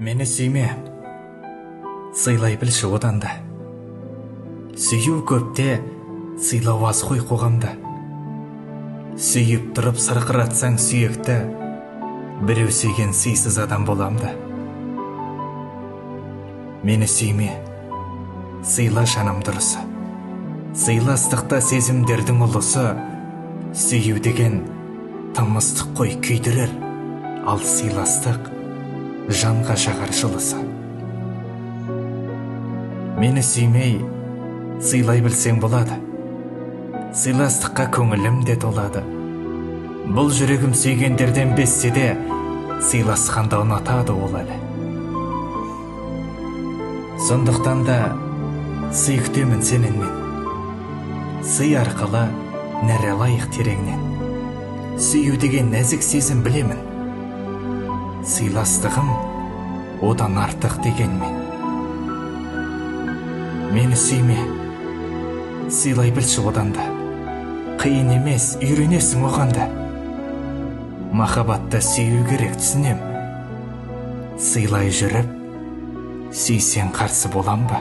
Мені сүйме, сыйлай білші одан да. Сүю көпте, сыйлау аз ғой қоғамда. Сүйіп тұрып сырқыратсаң сүйекті, біреу сүйген сыйсыз адам болам да. Мені сүйме, сыйла жаным дұрысы. Сыйластықта сезімдердің ұлысы. Сүю деген тым ыстық қой күйдірер, ал сыйластық жанға жағар жылысы. Мені сүймей, сыйлай білсең болады. Сыйластыққа көңілім де толады. Бұл жүрегім сүйгендерден безсе де, сыйласқанда ұнатады ол әлі. Сондықтан да сый күтемін сенен мен. Сый арқылы нәр алайық тереңнен. Сүю деген нәзік сезім білемін. Сыйластығым одан артық дегенмен. Мені сүйме, сыйлай білші одан да. Қиын емес, үйренесің оған да. Махаббатты сүю керек түсінем. Сыйлай жүріп, сүйсең қарсы болам ба?